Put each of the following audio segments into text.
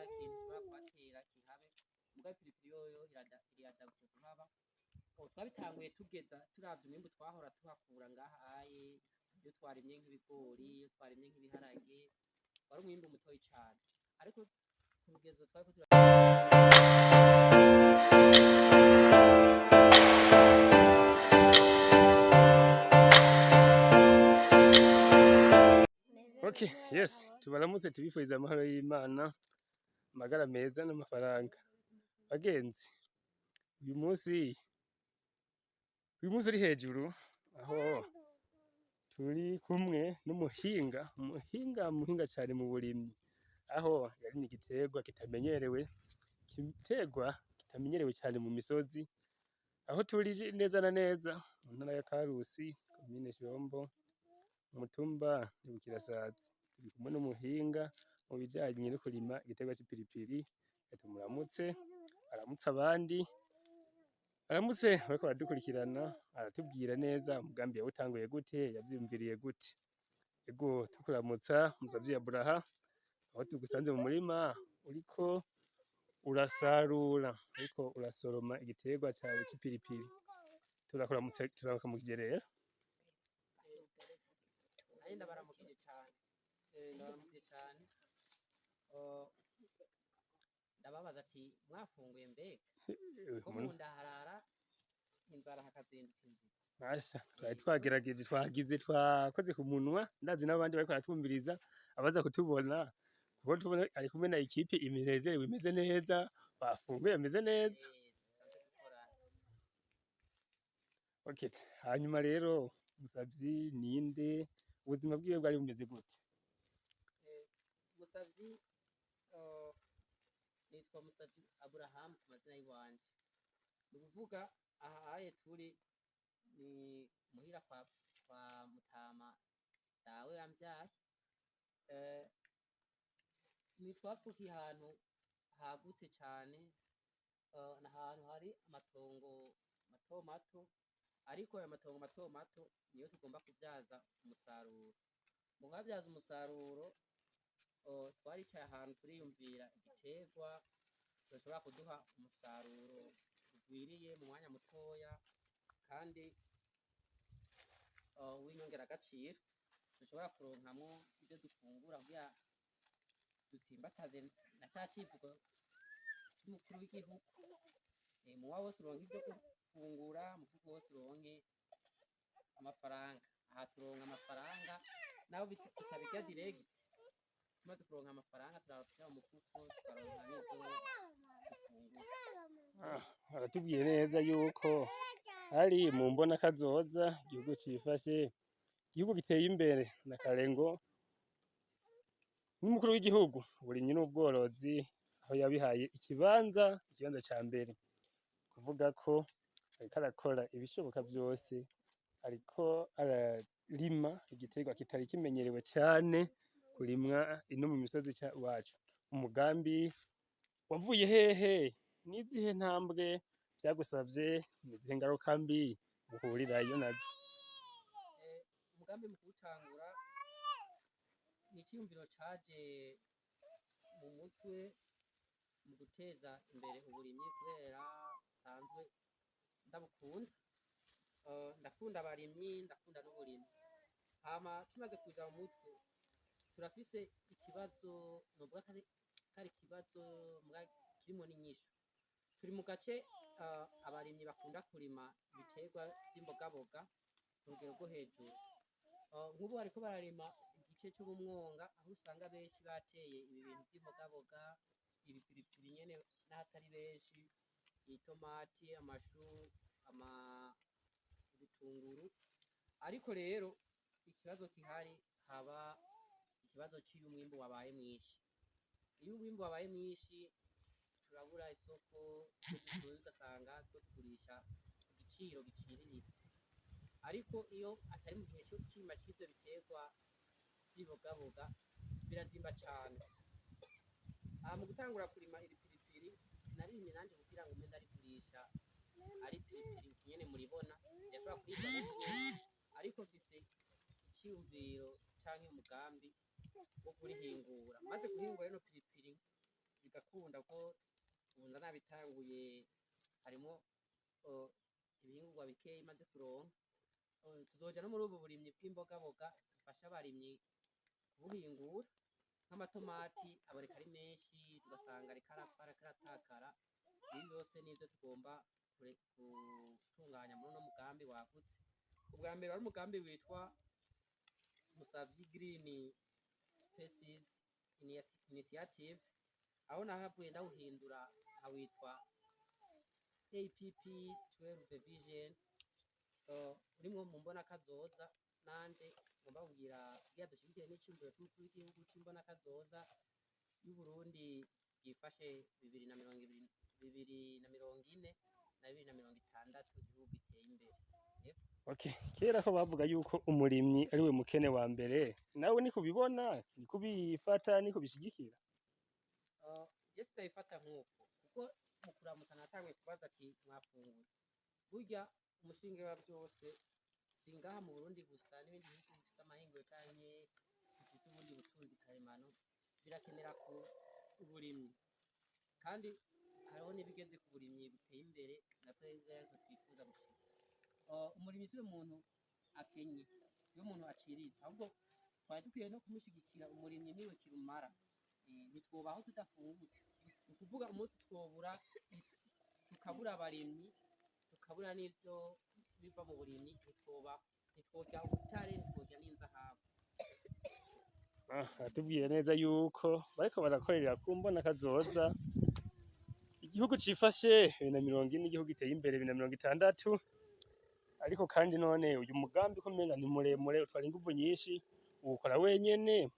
kintu ushobora kuhatera kihabe. Mugabo ipiripiri yoyo iri adaptée kuhaba. Oh, twabitanguye tugeza turavye umwimbu twahora tuhakura ngaha aye. Iyo twarimye nk'ibigori, iyo twarimye nk'ibiharage, wari umwimbu mutoyi cane, ariko ku rugezo twariko Okay, yes, tubaramutse, tubifuriza amahoro y'Imana, amagara meza n'amafaranga. Bagenzi, uyu munsi uri hejuru aho turi kumwe n'umuhinga, umuhinga, muhinga cyane mu burimyi, aho yarimye igiterwa kitamenyerewe, igiterwa kitamenyerewe cyane mu misozi, aho turi neza na neza mu ntara ya Karusi, komine Shombo, umutumba ni Bukirasazi. Turi kumwe n'umuhinga mu bijanye no kurima igiterwa c'ipiripiri. Reka tumuramutse, aramutse abandi, aramutse bariko baradukurikirana, aratubwira neza umugambi yawutanguye gute, yavyiyumviriye gute. Ego, tukuramutsa Musavyi Aburaha, aho tugusanze mu murima uriko urasarura, uriko urasoroma igiterwa cawe c'ipiripiri. Turakuramutse, turakuramukije rero. Nanjye ndabaramukije cane, ndabaramukije cane. Ndababaza ati: "Mwafunguye mbega?" Ko munda harara inzara hakazinduka inzira. Basha, twari twagerageje, twagize, twakoze ku munwa. Ndazi n'abandi bariko baratwumviriza, abaza kutubona, kuko tubona ari kumwe na équipe inezerewe, imeze neza, bafunguye, bameze neza. Dusanzwe dukora. Okay. Hanyuma rero, Musavyi ninde? Ubuzima bwiwe bwari bumeze gute? Musavyi, nitwa Musavyi Aburahamu ku mazina y'iwanje. Ni ukuvuga aha aye turi ni muhira kwa Mutama dawe yamvyaye. Ni twavukiye ahantu hagutse cane, ni ahantu hari amatongo mato mato, ariko ayo matongo mato mato niyo tugomba kuvyaza umusaruro. Mu kuyavyaza umusaruro, twaricaye ahantu turiyumvira igiterwa coshobora kuduha umusaruro ugwiriye mu mwanya mutoya kandi w'inyongeragaciro, dushobora kuronkamwo ivyo dufungura kugira dutsimbataze na ca civugo c'umukuru w'igihugu: "Muwa wose uronke ivyo gufungura, umufuko wose uronke amafaranga." Aha turonka amafaranga naho tutabirya direct. Tumaze kuronka amafaranga, turashira mu mufuko, tukaronka n'ivyo dufungura. Ah, aratubwiye neza yuko ari mu mbona kazoza igihugu cifashe, igihugu giteye imbere na kare, ngo n'umukuru w'igihugu uburimyi n'ubworozi aho yabihaye ikibanza ca mbere, kuvuga ko ariko arakora ibishoboka vyose, ariko ararima igiterwa kitari kimenyerewe cane kurimwa ino mu misozi iwacu. Umugambi wavuye hehe? Nizihe ntambwe vyagusavye? Nizihe ngaruka mbi uhurirayo nazo? Umugambi mu kuwutangura ni iciyumviro caje mu mutwe mu guteza imbere uburimyi, kubera nsanzwe ndabukunda. Ndakunda abarimyi, ndakunda n'uburimyi. Hama kimaze kuza mu mutwe, turafise ikibazo novuga ko ari ikibazo muga kirimwo n'inyishu. Turi mu gace abarimyi bakunda kurima ibiterwa vy'imbogaboga ku rugero rwo hejuru. Nk'ubu bariko bararima igice co mu mwonga, aho usanga benshi bateye ibi bintu vy'imbogaboga, ibipiripiri nyene n'ahatari benshi, itomati, amashu, ibitunguru. Ariko rero ikibazo gihari, haba ikibazo c'iyo umwimbu wabaye mwinshi. Iyo umwimbu wabaye mwinshi, turabura isoko, ivyo dushoye ugasanga turiko tugurisha ku giciro giciriritse. Ariko iyo atari mu gihe c'ima c'ivyo biterwa vy'ibogaboga, birazimba cane. Aha mu gutangura kurima iri piripiri, sinarimye nanje kugira ngo mbe ndarigurisha ari piripiri nyene muribona, rirashobora kuribwa n'umuntu, ariko mfise iciyumviro canke umugambi wo kurihingura. Maze guhingura rino piripiri, iri Bigakunda ko ubu nza nabitanguye, harimo ibihingurwa bikeya imaze kuronka. Tuzoja no muri ubu burimyi bw'imbogaboga, dufasha abarimyi kubuhingura, nk'amatomati aboneka ari menshi, tugasanga ariko arapfa, ariko aratakara. Ibi byose nivyo tugomba gutunganya muri uno mugambi wagutse. Ubwa mbere wari umugambi witwa Musavyi Green Spaces Initiative, aho nahavuye ndawuhindura nkawitwa APP 12 Vision, urimwo mu mbona kazoza. Nanje ngomba kugira kugira dushigikire n'iciyumviro c'umukuru w'igihugu c'imbona kazoza y'Uburundi bwifashe 2020, 2040 na 2060, igihugu giteye imbere. Yego. Okay. Kera ko bavuga yuko umurimyi ari we mukene wa mbere, nawe niko ubibona, niko ubifata, niko ubishigikira? Je sindabifata nk'uko, kuko mu kuramutsa natanguye kubaza ati: "Mwafunguye?" Burya umushinge wa vyose si ngaha mu Burundi gusa, n'ibindi bihugu bifise amahinguriro canke bifise ubundi butunzi karemano birakenera ku uburimyi, kandi hariho n'ibigeze ku burimyi buteye imbere na twebwe ariko twifuza gushika. Umurimyi siwe muntu akenye, siwe muntu aciriritse, ahubwo twari dukwiye no kumushigikira. Umurimyi niwe kirumara. Ntitwobaho tudafunguye. Ni ukuvuga umunsi twobura isi, tukabura abarimyi, tukabura n'ivyo biva mu burimyi, ntitwobaho, ntitworya ubutare, ntitworya n'inzahabu. Ah, aratubwiye neza yuko bariko barakorera ku mbona kazoza, igihugu cifashe 2040, igihugu giteye imbere 2060. Ariko kandi none uyu mugambi ko umenga ni muremure, utwara inguvu nyinshi, uwukora wenyene,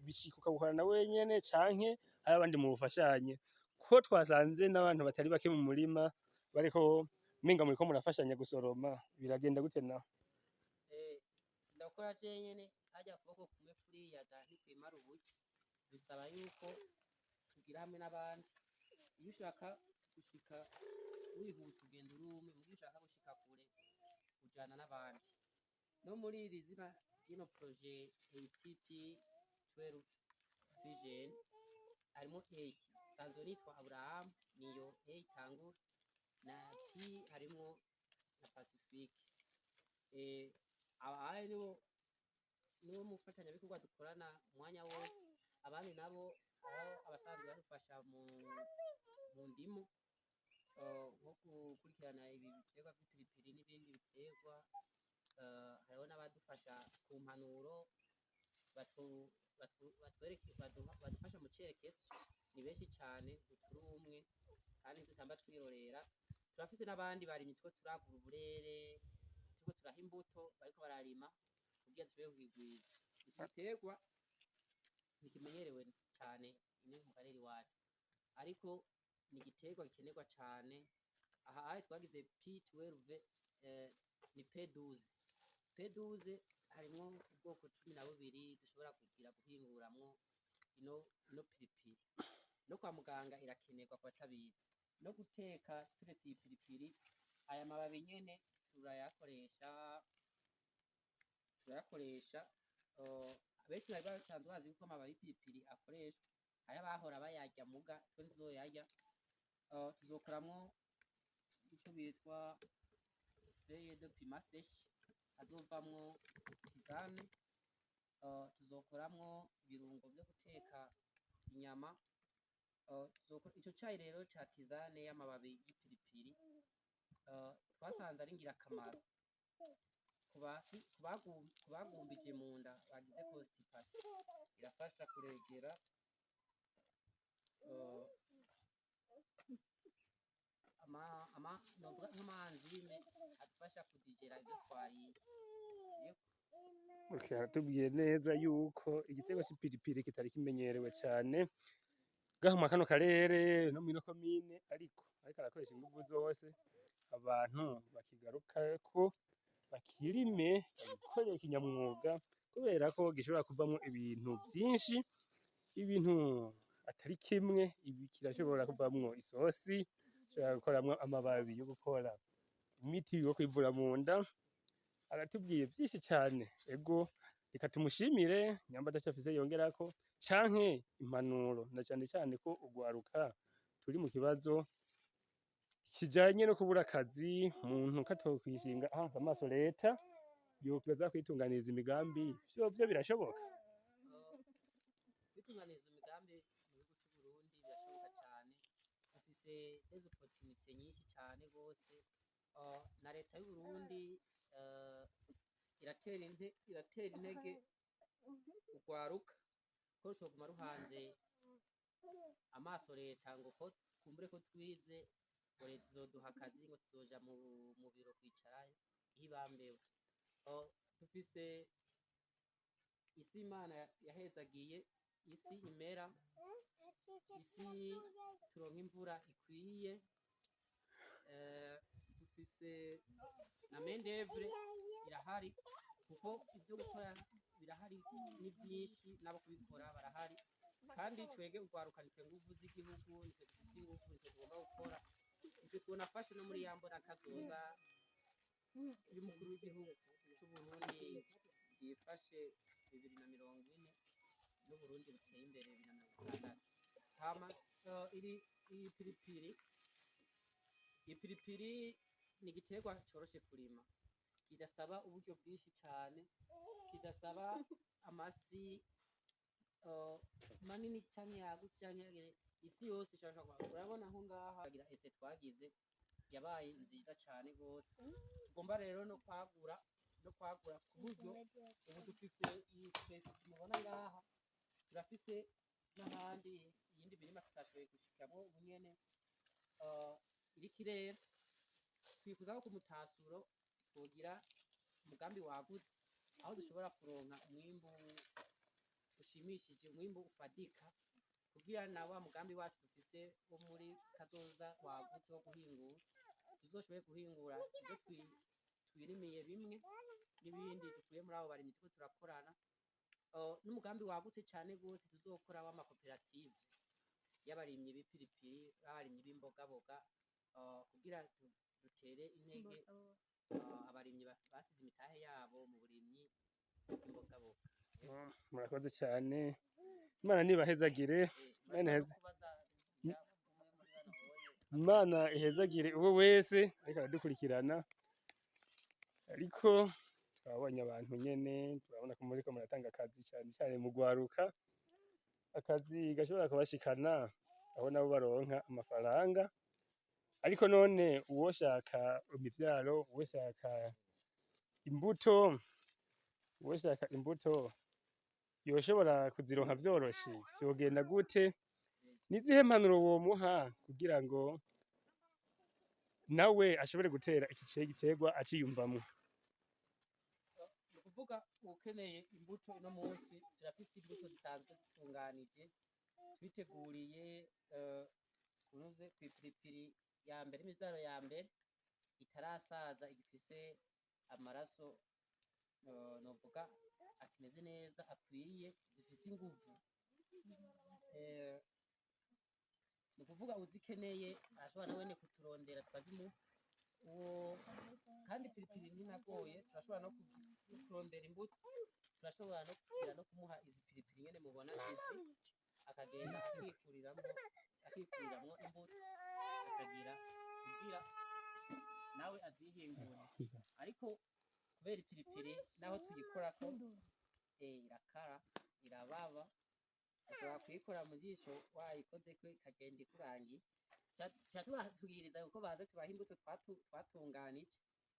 bishika ukawukorana wenyene, canke hari abandi muwufashanye? Ko twasanze n'abantu batari bake mu murima bariko, umenga muriko murafashanya gusoroma, biragenda gute naho? Sindakora jenyene. Harya ukuboko kumwe kuriyaga ntikwimara uburyo, bisaba yuko tugira hamwe n'abandi. Iyo ushaka gushika wihuse ugenda uri umwe, muga iyo ushaka gushika kure ujana n'abandi. No muri iri zina ry'ino projet APP 12 Vision harimo A, sanzwe nitwa Abraham, niyo A itangura, na P harimwo na Pacifique. Aba nibo mufatanyabikorwa dukorana umwanya wose. Abandi nabo aho abasanzwe badufasha mu ndimo, nko gukurikirana ibi biterwa vy'ipiripiri n'ibindi biterwa. Hariho n'abadufasha ku mpanuro, badufasha mu cerekezo. Ni benshi cane, ntituri umwe, kandi ntidutamba twirorera. Turafise n'abandi barimyi turiko turagura uburere, turiko turaha imbuto, bariko bararima kugira dushobore kukigwiza. Iki giterwa ntikimenyerewe cane ino mu karere iwacu, ariko ni igiterwa gikenerwa cane. Aha ahe twagize P12, ni P12. P12 harimwo ubwoko 12 dushobora kugira guhinguramwo ino piripiri. No kwa muganga irakenerwa ku batabizi. No guteka, turetse iyi piripiri, aya mababi nyene turayakoresha. Benshi bari basanzwe bazi yuko amababi y'ipiripiri akoreshwa, hariho abahora bayarya, muga twe ntituzoyarya. Tuzokoramwo ico bitwa feuille de piment sèche, azovamwo tisane. Tuzokoramwo ibirungo vyo guteka inyama. Ico cayi rero ca tisane y'amababi y'ipiripiri, twasanze ari ngirakamaro kubagumbije mu nda, bagize constipation, irafasha kuregera ama novuga nk'ama enzyme adufasha kudigera ivyo twariye. Yego. Okay, aratubwiye neza yuko igiterwa c'ipiripiri kitari kimenyerewe cane ngaha mwa kano karere no mw'ino komine, ariko arakoresha inguvu zose abantu bakigarukako, bakirime, bagikorere kinyamwuga, kubera ko gishobora kuvamwo ibintu vyinshi, ibintu atari kimwe. Ibi kirashobora kuvamwo isosi, gishobora gukoramwo amababi yo gukora imiti yo kwivura mu nda. Aratubwiye vyinshi cane. Ego, reka tumushimire. Nyamba ataco afise yongerako, Canke impanuro, na cane cane ko urwaruka turi mu kibazo kijanye no kubura akazi, umuntu ko atokwishinga ahanze amaso leta, yoza kwitunganiriza imigambi, vyovyo birashoboka? Kwitunganiriza imigambi mu gihugu c'Uburundi birashoboka cane. Dufise des opportunités nyinshi cane gose. Na leta y'Uburundi iratera intege urwaruka ko rutoguma ruhanze amaso leta, ngo ko kumbure ko twize ngo leta izoduha akazi, ngo tuzoja mu biro kwicarayo ihibambewe. Dufise isi Imana yahezagiye, isi imera, isi turonka imvura ikwiye, dufise na main d'oeuvre irahari, kuko ivyo gukora birahari ni vyinshi, n'abo kubikora barahari. Kandi twege urwaruka nitwe nguvu z'igihugu, nitwe dufise inguvu, nitwe tugomba gukora, nitwe twonafashe no muri ya mbona kazoza y'umukuru w'igihugu c'Uburundi bwifashe 2040 n'Uburundi buteye imbere 2060. Hama iri iyi piripiri, ipiripiri ni igiterwa coroshe kurima, kidasaba uburyo bwinshi cane, kidasaba amasi manini canke yagutse canke isi yose ishobora kuba. Urabona nko ngaha agira ese twagize yabaye nziza cane gose. Tugomba rero no kwagura ku buryo ubu dufise iyi superficie mubona ngaha, turafise n'ahandi iyindi mirima tutashoboye gushikamwo ubu nyene iriko irera. Twifuza ko ku mutasuro twogira umugambi wagutse, aho dushobora kuronka umwimbu ushimishije, umwimbu ufadika, kugira na wa mugambi wacu dufise wo muri kazoza wagutse wo guhingura, tuzoshobore guhingura ivyo twirimiye bimwe n'ibindi dukuye muri abo barimyi turiko turakorana. N'umugambi wagutse cane gose tuzokora w'amakoperative y'abarimyi b'ipiripiri, b'abarimyi b'imbogaboga, kugira dutere intege abarimyi basize imitahe yabo mu burimyi bw'imbogaboga. Murakoze cyane, Imana nibahezagire. Imana Murashobora no kubaza ngira umwe muri bano boye. Imana ihezagire uwo wese ariko aradukurikirana. Ariko twabonye abantu nyene, turabona ko muriko muratanga akazi cane cane mu rwaruka, akazi gashobora kubashikana aho nabo baronka amafaranga. Ariko none uwoshaka imivyaro, uwoshaka imbuto yoshobora kuzironka vyoroshe? Vyogenda gute? Nizihe mpanuro womuha kugira ngo nawe ashobore gutera iki giterwa aciyumvamwo? Ni ukuvuga ukeneye imbuto, uno munsi turafise imbuto zisanzwe zitunganije, twiteguriye kunoze kw'ipiripiri ya mbere, imivyaro ya mbere itarasaza, igifise amaraso, novuga akimeze neza, akwiye, zifise inguvu. Ni ukuvuga uzikeneye arashobora nawene kuturondera tukazimuha uwo. Kandi ipiripiri ntinagoye, turashobora no kurondera imbuto, turashobora no kugira no kumuha izi piripiri nyene mubona izi, akagenda akikuriramwo imbuto, akagira kugira nawe azihingure. Ariko kubera ipiripiri naho tuyikorako irakara, irababa, ushobora kuyikora mu jisho wayikozeko ikagenda ikurangiye. Tuca tubatubwiriza kuko baze tubaha imbuto twatunganije,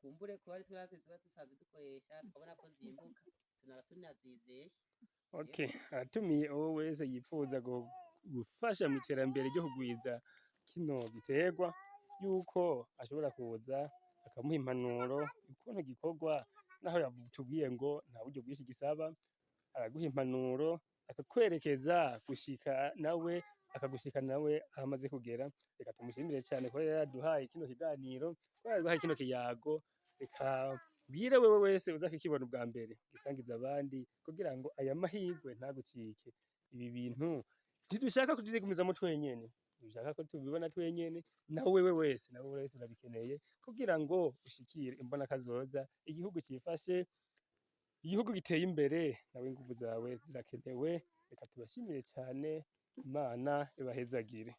kumbure kuba ari twatsi tuba dusanzwe dukoresha, tukabona ko zimbuka, tunaba tunazizeye. Okay, aratumiye uwo wese yifuza gufasha mu iterambere ryo kugwiza kino giterwa, yuko ashobora kuza akamuha impanuro ukuntu gikorwa. Naho yatubwiye ngo nta buryo bwinshi gisaba, araguha impanuro, akakwerekeza gushika nawe akagushika nawe aho amaze kugera. Reka tumushimire cyane kuba yaraduhaye kino kiganiro, kuba yaraduhaye kino kiyago. Reka mbwire wewe wese uza kukibona ubwa mbere, gisangiza abandi kugira ngo aya mahirwe ntagucike. Ibi bintu ntidushaka kuvyigumizamwo twenyene, dushaka ko tubibona twenyene. Nawe wewe wese urabikeneye kugira ngo ushikire imbona kazoza, igihugu cifashe, igihugu giteye imbere. Nawe inguvu zawe zirakenewe. Reka tubashimire cane, Imana ibahezagire.